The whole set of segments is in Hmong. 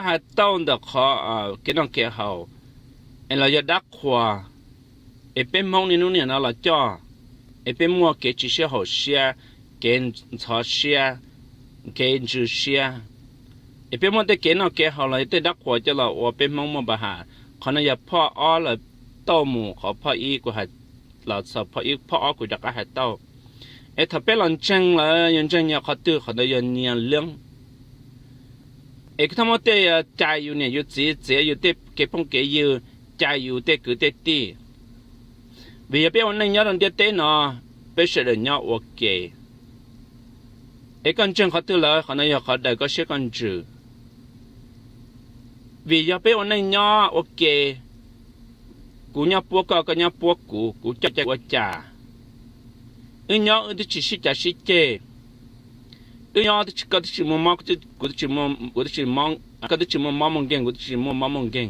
hais tau ntawm qhov kev noj kev haus, es los yog dab qhuas, es peb Hmoob niaj hnub niam no los coj, es peb muaj kev tsis sib haum siab, kev ntxhov siab, kev ntsws siab, es peb muaj tej kev noj kev haus los yog tej dab qhuas coj los ua peb Hmoob muaj npa ham. Qhov no yog phoj ob lawv tauj mus qhov phoj ib kuv hais los txog phoj ib, phoj ob kuv rov qab hais tauj. Es thaum peb los ntseeg lawm, yus ntseeg yog qhov twg, qhov ntawd yog nyias leeb. Es kuv thov muab tej cais yus niam yus txiv, txiav yus tej kev phooj kev ywg, cais yus tej kwv tej tij. Vim yog peb ua neej nyob rau ntiaj teb no, peb sawv daws nyob ua ke. Es koj ntseeg qhov twg lawm, qhov no yog qhov daws koj siab koj ntsws. Vim yog peb ua neej nyob ua ke, kuv nyob puab koj, koj nyob puab kuv, kuv coj kuv ua cas. Wb nyob wb twb tsis sib cav sib ceg. Wb nyob koj twb tsis muaj mob, kuv twb tsis muaj, kuv twb tsis, koj twb tsis muaj mob muaj nkeeg, kuv twb tsis muaj mob muaj nkeeg.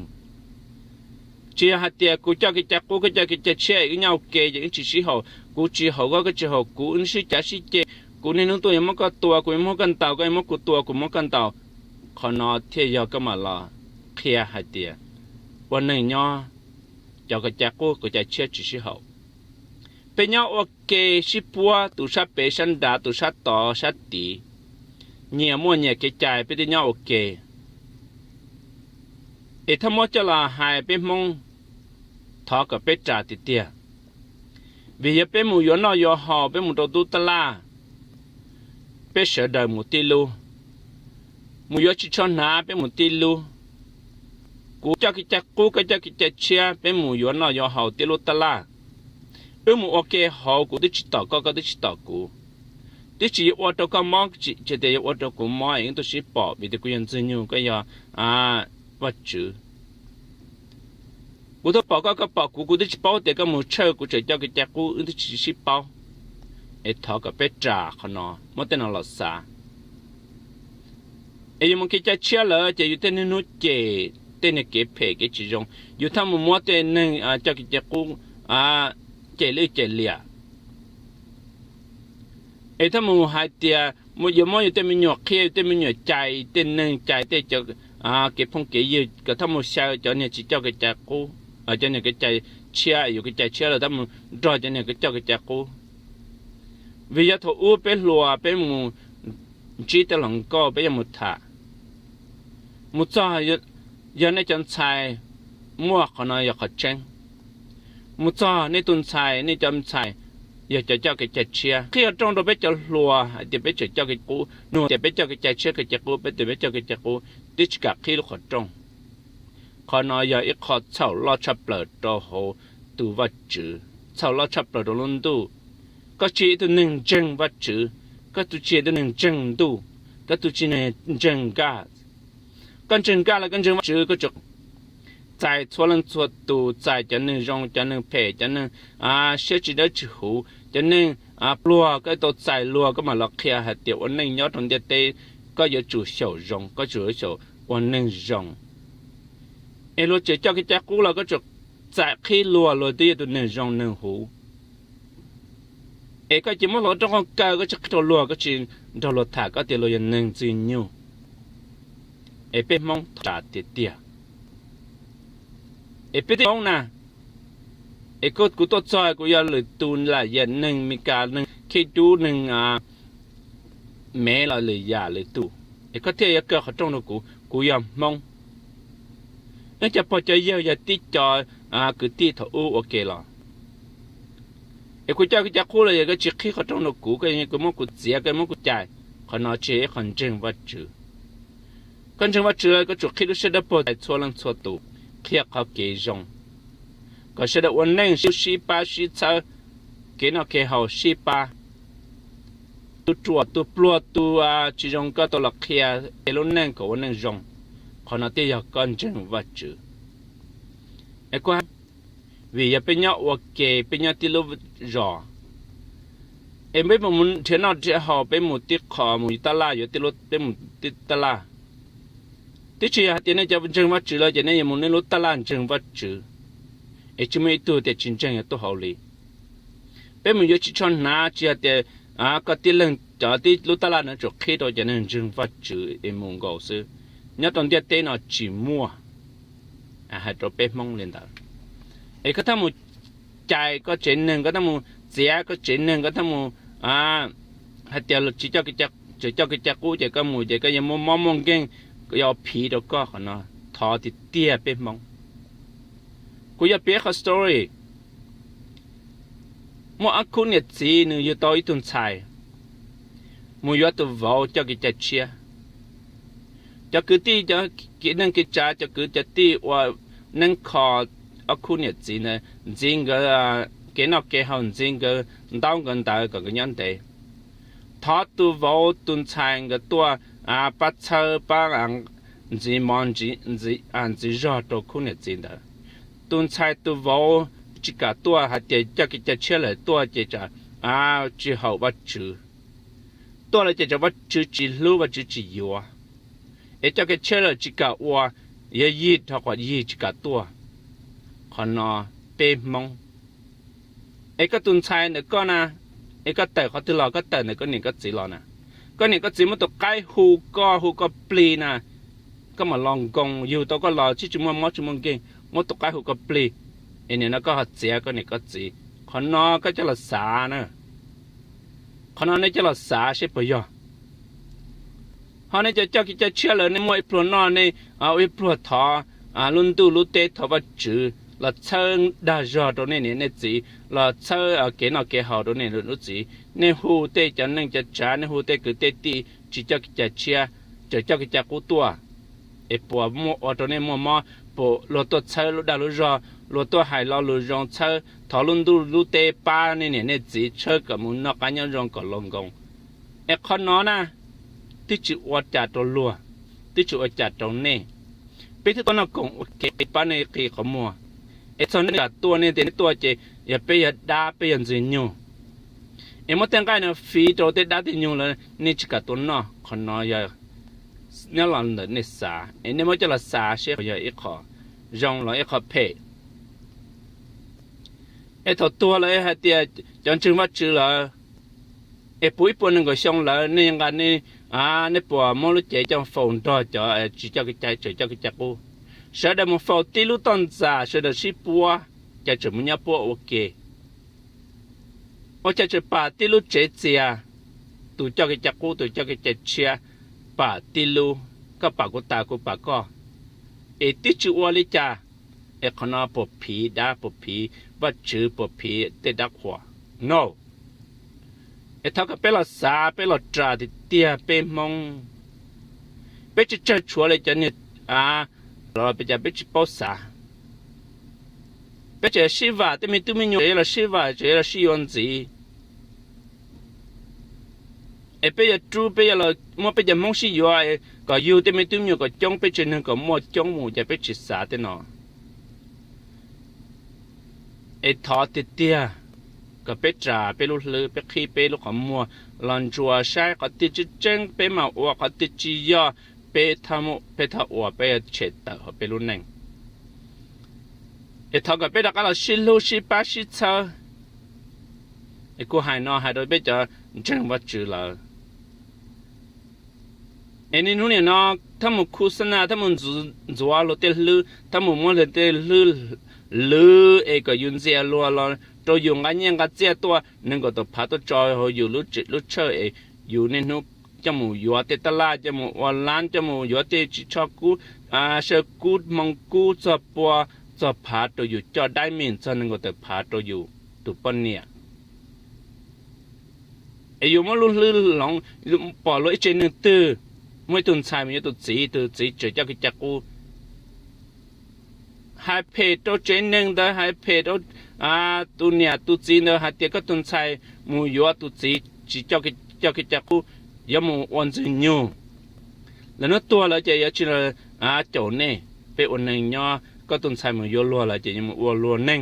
Tsis yog hais tias kuv coj kev cai qub, koj coj kev cai tshiab, wb nyob ua ke ces wb tsis sib haum, kuv tsis haum koj, koj tsis haum kuv, wb sib cav sib ceg, kuv niaj hnub tuaj yuav muab koj tua, kuv yuav muab koj ntaus, koj yuav muab kuv tua, kuv muab koj ntaus. Qhov no thiaj yog koj mam los qhia hais tias ua neej nyob, cov kev cai qub kev cai tshiab tsis sib haum. Peb nyob ua ke sib puab, tus sab pem sab nrad, tus sab tod sab tid, nyias muaj nyias kev cai, peb twb nyob ua ke. Es thaj muab coj los hais peb Hmoob, thov kom peb ras tiag tiag. Vim yog peb mus yuav noj yuav haus, peb mus rau lub tab laj, peb sawv daws mus tib lub. Mus yuav ris tsho hnav, peb mus tib lub. Kuv coj kev cai qub, koj coj kev cai tshiab, peb mus yuav noj yuav haus tib lub tab laj. Wb mus ua ke hauv, kuv twb tsis tom koj, koj twb tsis tom kuv. Twb tsis yuav ua rau koj mob, tsis tias yuav ua rau kuv mob es wb tuaj sib pom, vim tias kuv yog Ntxwg Nyug, koj yog Vajtswv. Kuv tuaj pom koj, koj pom kuv, kuv twb tsis paub tias koj mus tshawj, kuv tseem coj kev cai qub, wb twb tsis sib paub. Es thov kom peb ras qhov no, muab tej no los xav. Es yus mus kev cai tshiab lawm ces yus tej niaj hnub cem tej niag kev phem kev tsis zoo. Yus thaj mus muab tej neeg coj kev cai qub cem lwj cem liam. Es thaj mus hais tias yuav muab yus tej me nyuam qhia, yus tej me nyuam cais tej neeg, cais tej kev phooj kev ywg, kom thaj mus xyaw cov niag tsis coj kev cai qub, cov niag kev cai tshiab, yus kev cai tshiab lawm thaj mus nrog cov niag coj kev cai qub. Vim yog thaum ub peb hluas peb mus ntsib tej hluas nkauj peb yuav mus tham, mus txog yog nej cov ntxhais, muaj qhov no yog qhov tseeb. Mus txog nej tus ntxhais, nej cov ntxhais yog cov coj kev cai tshiab, qhib qhov rooj rau peb cov hluas hais tias peb tseem coj kev qub, nug tias peb coj kev cai tshiab kev cai qub, peb tias peb coj kev cai qub, twb tsis kam qhib lub qhov rooj. Qhov no yog ib qho txhaum loj tshaj plaws rau hauv tus Vajtswv, txhaum loj tshaj plaws rau lub ntuj. Koj tsis yog ib tug neeg ntseeg Vajtswv, koj tus tsis yog ib tug neeg ntseeg ntuj, koj tus tsis yog neeg ntseeg God. Koj ntseeg God los koj ntseeg Vajtswv, koj tsuas txais txhua leej txhua tus, txais cov neeg zoo cov neeg phem, cov neeg siab tsis dawb tsis huv, cov neeg pluag, koj tau txais luag koj mam los qhia hais tias ua neej nyob rau ntiaj teb koj yuav tsum xyaum zoo, koj tsum xyaum ua neeg zoo. Es luag tseem coj kev cai qub los koj tsuas txais qhib luag, luag twb yog tus neeg zoo neeg huv. Es koj cia muab hluas rooj kaw, koj tsis qhib rau luag, koj tsis nrog luag tham, koj tias luag yog neeg Ntxwg Nyug. Es peb Hmoob thov ras tiag tiag. Es peb tej Hmoob na, es kuv tuaj txog kuv yog lwm tus lam yam neeg Meskas, neeg Khej Dub, neeg Mev los lwm yam lwm tus, es koj thiaj yuav kaw qhov rooj rau kuv, kuv yog Hmoob. Nej cov pog cov yawg yog tib co kwv tij thaum ub ua ke los, es kuv coj kev cai qub los yog koj tsis qhib qhov rooj rau kuv, koj muab kuv txiav, koj muab kuv cais, qhov no tsis yog ib qho ntseeg Vajtswv. Koj ntseeg Vajtswv los koj tsum qhib lub siab dawb paug txais txhua leej txhua tus, qhia qhov kev zoo, kom sawv daws ua neej sib pab sib txhawb, kev noj kev haus sib pab. Tus ruam tus pluag tus tsis zoo koj tau los qhia, es lub neej kom ua neej zoo. Qhov no thiaj yog koj ntseeg Vajtswv. Es kuv, vim yog peb nyob ua ke, peb nyob tib lub zos, es peb mus nrhiav noj nrhiav haus, peb mus tib qho, mus yuav tab laj, yuav tib lub, peb mus tib tab laj. Twb tsis yog hais tias nej cov ntseeg Vajtswv lawm ces nej yuav mus nej lub tab laj ntseeg Vajtswv, es tsis muaj ib tug tias tsis ntseeg yuav tuaj hauv li. Peb mus yuav ris tsho hnav tsis yog tias koj tib leeg cov tib lub tab laj no tsum qhib rau cov neeg ntseeg Vajtswv es mus nkaus xwb. nyob rau ntiaj teb no tsis muaj. Hais rau peb Hmoob li ntawd, es koj thiaj mus cais koj tsev neeg, koj thiaj mus txiav koj tsev neeg, koj thiaj mus hais tias tsis coj kev cai qub ces koj mus ces koj yuav muaj mob muaj nkeeg, yuav phiv rau koj. Qhov no thov tiag tiag peb Hmoob. Kuv yuav piav qhov story. Muaj ob khub niam txiv nws yug tau ib tug ntxhais mus yuav tus vauv coj kev cai tshiab. Cov kwv tij, cov neej kev tsav, cov kwv cov tij ua neeb kho ob khub niam txiv ntawd, ntxiv nkawd kev noj kev haus, ntxiv nkawd ntaub nkawd ntawv kom nkawd nyob ntev. Thov tus vauv tus ntxhais nkawd tuaj pab txhawb pab ntxiv mov ntxiv zog rau khub niam txiv ntawd. Tus ntxhais tus vauv tsis kam tuaj, hais tias coj kev cai tshiab lawm tuaj ces tsis haum Vajtswv. Tuaj lawm ces tsam Vajtswv tsis hlub, Vajtswv tsis yuav. Es coj kev tshiab lawm tsis kam ua, yog yig rau qhov yig tsis kam tuaj. Qhov no peb Hmoob. Es koj tus ntxhais ntawm koj na, es koj tawm qhov twg los? Koj tawm ntawm koj niam koj txiv los na. Koj niam koj txiv muab tus qaib hu koj, hu koj plig na, koj mam los nkoos, yug tau koj los tsis tsis muaj mob tsis muaj nkeeg, muab tus qaib hu koj plig, es nim no koj ho txiav koj niam koj txiv. Qhov no koj coj los xav na. Qhov no nej coj los xav seb puas yog. Ho nej cov coj kev cai tshiab lawm, nej muaj ib pluag noj, nej ua ib pluag thov lub ntuj lub teb, thov Vajtswv los txhawb dag zog rau nej niam nej txiv, los txhawb kev noj kev haus rau nej lub txiv. Nej hu tej cov neej cov tsav, nej hu tej kwv tej tij tsis coj kev cai tshiab, tseem coj kev cai qub tuaj, es puas muaj ua rau nej muaj mob? Puas luag tuaj txhawb lub dag lub zog, luag tuaj hais lo lus zoo, txhawb thov lub ntuj lub teb pab nej niam nej txiv, txhawb kom mus noj qab nyob zoo kom laus nkoos? Es qhov no na, twb tsis ua cas rau luag, twb tsis ua cas rau nej. Peb twb tuaj noj koom ua ke, pab nej qi qhov muag. Es txog nej kam tuaj, nej tias nej tuaj ces yog peb yog dab, peb yog ntxwg nyoog. Es muab tej nqaij no fiv rau tej dab tej nyoog lawm, nej tsis kam tuaj noj. Qhov no yog nyob los ntawm nej xav, es nej muab coj los xav seb yog ib qho zoo los ib qho phem. Es thaum tuag lawm hais tias cov ntseeg Vajtswv lawm, es puv ib puas nees nkaum xyoo lawm, nej nqa, nej puas muab lub cev coj faus nrog cov tsis coj kev cai, tseem coj kev cai qub? Sawv daws mus faus tib lub toj ntxas, sawv daws sib puab, cas tseem mus nyob puab ua ke? Ua cas tseem pam tib lub tsev txias? Tus coj kev cai qub, tus coj kev cai tshiab, pam tib lub, koj pam kuv tas kuv pam koj, es twb tsis ua li cas. Es qhov no puas phiv dab, puas phiv Vajtswv, puas phiv tej dab qhuas? No. Es thov kom peb los xav, peb los ras tiag tiag peb Hmoob. Peb tsis tsawg tshuav li cov niag, los peb cas peb tsis paub xav. Peb tseem sib vam, tej me tub me nyuam tseem los sib vam, tseem los sib yuav ntxiv. Es peb yuav rub, peb yuav los muab peb cov Hmoob sib yuav kom yug tej me tub me nyuam kom coob, peb tsev neeg kom muaj coob mus, cas peb tsis xav tej no? Es thov tiag tiag kom peb ras peb lub hlwb, peb qhib peb lub qhov muag los ntsuas saib qhov twg tseeb tseeb peb mam ua, qhov twg tsis yog peb tha ua, peb yuav tshem tawm hauv peb lub neej. Es thov kom peb rov qab los sib hlub sib pab sib txhawb. Es kuv hais no hais rau peb cov ntseeg Vajtswv lawm. Es niaj hnub nim no thab mus khu xa na, thab mus ntxuav luag tej hlwb, thab mus muab luag tej hlwb lwv es kom yus ntxias luag los rau yus nqa nyiaj nqa txiaj tuaj, nees nkaum tawm phav tuaj tso hauv yus lub tshawj es yus niaj hnub coj mus yuav tej taj laj, coj mus ua lab, coj mus yuav tej ris tsho kub, saw kub, hmoo kub txog pua, txog phav rau yus coj diamond, txog nees nkaum tawm phav rau yus tus poj niam. Es yuav muab lub hlwb hloov, pom luag ib tsev neeg twg muaj ib tug ntxhais mus yuav tus txiv, tus txiv tseem coj kev cai qub, hais phem rau tsev neeg ntawd, hais phem rau tus niam tus txiv ntawd hais tias koj tus ntxhais mus yuav tus txiv tsis coj kev cai qub, yuav mus ua ntxwg nyoog. Lawv hnub tuag lawm ces yuav tsis los caum nej. Peb ua neeg nyob, koj tus ntxhais mus yuav luag lawm ces yuav mus ua luag neeg.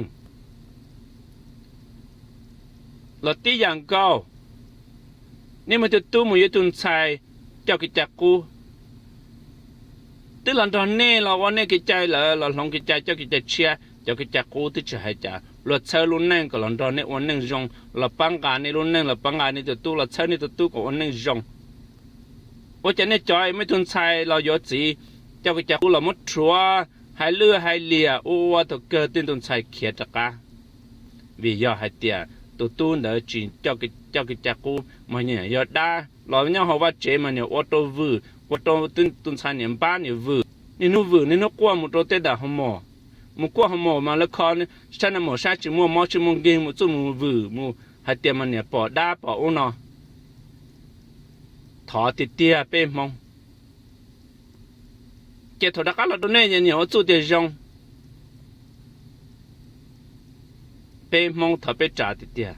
Los tib yam nkaus, nej muaj tus tub mus yuav tus ntxhais coj kev cai qub, twb los nrog nej los ua nej kev cai lawm, los hloov kev cai coj kev cai tshiab, cov kev cai qub twb tsis hais cas, luag txhawb lub neej kom los nrog nej ua neej zoo, los pab nqa nej lub neej, los pab nqa nej tus tub, los txhawb nej tus tub kom ua neej zoo. Ua cas nej cov muaj tus ntxhais los yuav txiv, coj kev cai qub los muab rhuav, hais lwj hais liam ua ua thaum kawg tej tus ntxhais khiav rov qab. Vim yog hais tias tus tub ntawd tsis coj kev cai qub, mas niam yog dab los nyob hauv vaj tsev mas niam ua rau vwm, ua rau tus ntxhais niam npab niam vwm, niaj hnub vwm niaj hnub quaj mus rau tej dam hoo mos, mus quaj hoo mos mas lawv kho saib na mos saib tsis muaj mob tsis muaj nkeeg mus txuj mus vwm mus hais tias mas niam pom dab pom ub no. Thov tiag tiag peb Hmoob, ces thaum rov qab los rau nej niam ua txuj tias zoo. Peb Hmoob thov peb tsa tiag tiag,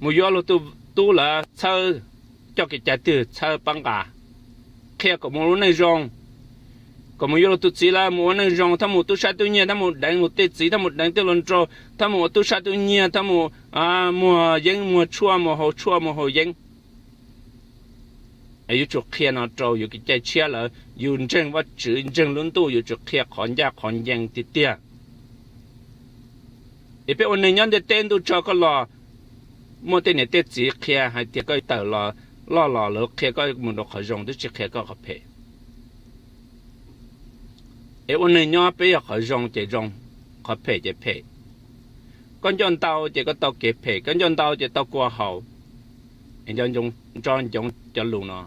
mus yuav luag tus tub lawm txhawb, coj kev cai twg txhawb pab nqa, qhia kom mus ua neej zoo, kom mus yuav luag tus txiv lawm mus ua neej zoo, txhob mus tub sab tub nyiag, txhob mus deev luag tej txiv, txhob mus deev tej luag nraug, txhob mus ua tub sab tub nyiag, txhob mus muag yeeb muag tshuaj, mus haus tshuaj mus haus yeeb. Es yuav tsum qhia no rau yus kev cai tshiab lawm, yus ntseeg Vajtswv ntseeg lub ntuj yuav tsum qhia qhov ncaj qhov ncees tiag tiag. Es peb ua neeg nyob ntiaj teb ntuj tso koj los, muaj tej niam tej txiv qhia hais tias koj tawm los loj los lawv qhia koj mus rau qhov zoo twb tsis qhia koj qhov phem. Es ua neeg nyob peb yog qhov zoo ces zoo, qhov phem ces phem. Koj nco ntau ces koj tau kev phem, koj nco ntau ces tau kua haus. Es nco ntsoov cov lus no.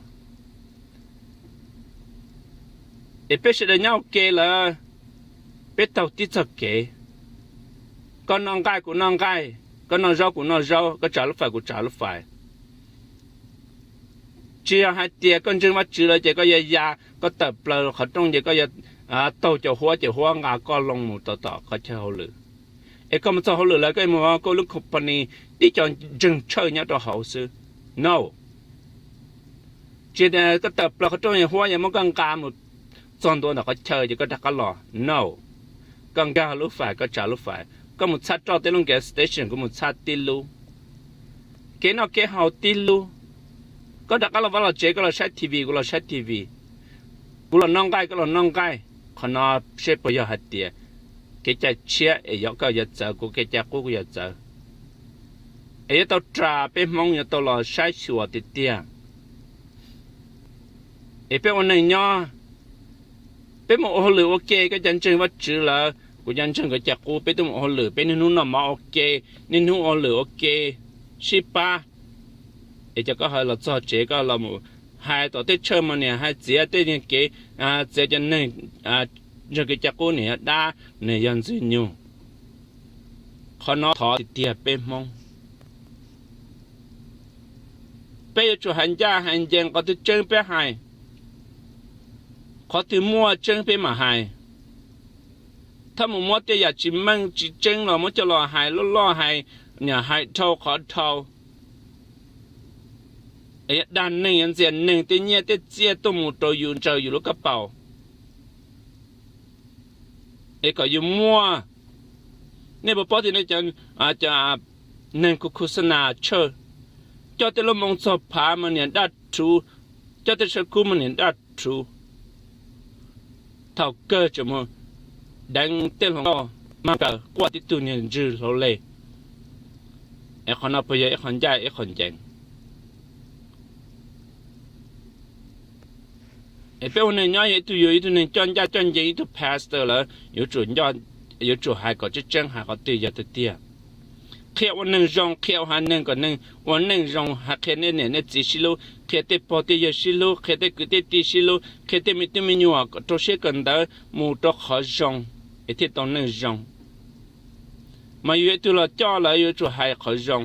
Es peb sawv daws nyob ua ke lawm, peb taug tib txoj kev, koj noj nqaij kuv noj nqaij, koj noj zaub kuv noj zaub, koj tsa lub fais kuv tsa lub fais. Tsis yog hais tias koj ntseeg Vajtswv lawm ces koj yuav ya, koj tawm plaws qhov rooj ces koj yuav taug cov huab ces huab nqa koj loo mus tom tom qhov chaw hauj lwm. Es koj mus txog hauj lwm lawm koj mus koj lub company tib co ntseeg tshawj nyob rau hauv xwb. No. Tsis tias koj tawm plaws qhov rooj huab yuav muab koj nqa mus txog ntua ntawm qhov chaw ces koj rov qab los. No. Koj nkag lub fais koj tsa lub fais, koj mus txhab roj tej lub gas station kuv mus txhab tib lub. Kev noj kev haus tib lub. Koj rov qab los vaj los tsev koj los saib TV kuv los saib TV. Kuv los noj nqaij koj los noj nqaij. Qhov no seb puas yog hais tias kev cai tshiab es yog koj yuav txawv, kuv kev cai qub kuv yuav txawv. Es yuav tau ras peb Hmoob yuav tau los saib xyuas tiag tiag. Es peb ua neeg nyob, peb mus ua hauj lwm ua ke, koj cov ntseeg Vajtswv lawm kuv cov ntseeg kev cai qub, peb twb mus ua hauj lwm, peb niaj hnub noj mov ua ke, niaj hnub ua hauj lwm ua ke, sib pab. Es cov koj hais los txog tsev koj los mus hais tom tej tshawj mas niam hais txiav tej kev, txiav cov neeg ntseeg kev cai qub niam yog dab, niam yog ntxwg nyoog. Qhov no thov tiag tiag peb Hmoob, peb yuav tsum hais ncaj hais ncees, qhov twg tseeb peb hais, qhov twg muaj tseeb peb mam hais. Txhob mus muab tej yam tsis meej tsis tseeb los muab coj los hais loj loj, hais nyam hais dhau qhov dhau. Es yuav dag neeg, yuav ntxias neeg tej nyiaj tej txiaj tuaj mus rau yus ntsaws yus lub kab paus. Es kom yus muaj, nej puas paub tias nej cov neeg kuv khus xa nas tshawj, coj tej lub moo txog phav mas niam daj rhuv, coj tej saw kub mas niam daj rhuv. Thaum kawg tseem mus deev tej hluas nkauj mag kaws quaj tib tug niag ntswg hlau le. Es qhov no puas yog ib qho ncaj ib qho ncees? Es peb ua neeg nyob yog ib tug, yus ib tug neeg coj ncaj coj ncees, ib tug pastor lawm yuav tsum hais kom tseeb tseeb, hais qhov twg yog tiag tiag. Qhia ua neeg zoo, qhia ua haiv neeg kom neeg ua neej zoo, hais qhia nej niam nej txiv sib hlub, qhia tej pog tej yawg sib hlub, qhia tej kwv tej tij sib hlub, qhia tej me tub me nyuam kom rau siab kawm ntawv mus rau qhov zoo, es thiaj tau neej zoo. Mas yus yog ib tug los coj lawm yuav tsum hais qhov zoo.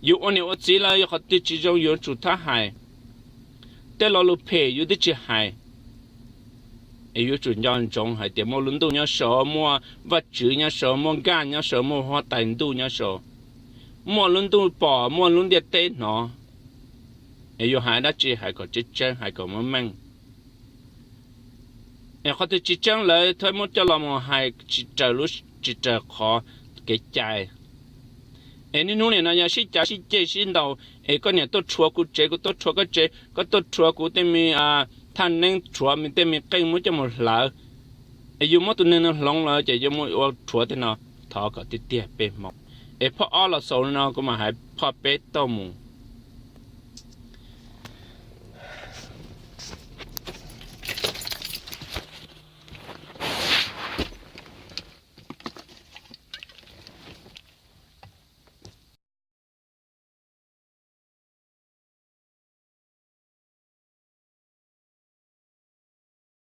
Yus ua niam ua txiv lawm yog qhov twg tsis zoo yuav tsum thab hais. Tej lo lus phem yus twb tsis hais. Es yuav tsum nco ntsoov hais tias muaj lub ntuj nyob saud, muaj Vajtswv nyob saud, muaj nkaj nyob saud, muaj huab tais ntuj nyob saud, muaj lub ntuj pom, muaj lub ntiaj teb hnov. Es yus hais dab tsi hais kom tseeb tseeb, hais kom muaj meej. Es qhov twg tsis tseeb lawm thov muab coj los mus hais tsis raws lub, tsis raws qhov kev cai. Es niaj hnub nim no yog sib cav sib ceg sib ntaus, es koj niam tuaj rhuav kuv tsev, kuv tuaj rhuav koj tsev, koj tuaj rhuav kuv tej me thaj neeb, rhuav tej me qeej muab coj mus hlawv. Es yus muab tus neeg no hloov lawm ces yuav muab ua rhuav tej no, thov kom tiag tiag peb Hmoob. Es phoj ob los xaus li no kuv mam hais phoj peb tau mus.